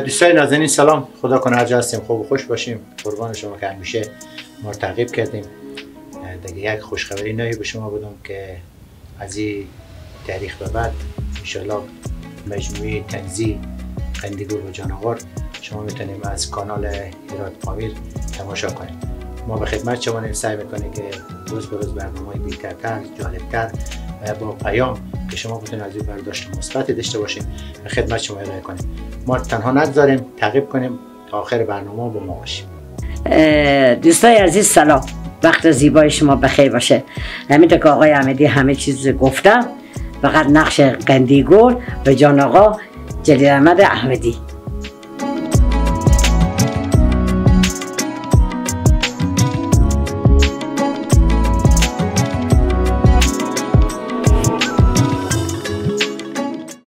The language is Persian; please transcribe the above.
دوستای نازنین سلام، خدا کنه هر جا هستیم خوب و خوش باشیم. قربان شما که همیشه ما رو تعقیب کردیم. دیگه یک خوشخبری نایی به شما بدم که از این تاریخ به بعد انشالله مجموعه طنزی قندیگل و جان‌آقا شما میتونیم از کانال هرات پامیر تماشا کنیم. ما به خدمت شما سعی میکنیم که روز به روز برنامه‌های بهترتر، جالبتر و با پیام که شما بتونید از این برداشت مثبت داشته باشیم به خدمت شما ارائه کنیم. ما تنها نگذاریم، تعقیب کنیم تا آخر برنامه با ما باشیم. دوستای عزیز سلام، وقت زیبای شما بخیر باشه. همینطور که آقای احمدی همه چیز گفتم، فقط نقش قندیگل و جان آقا جلیل احمد احمدی.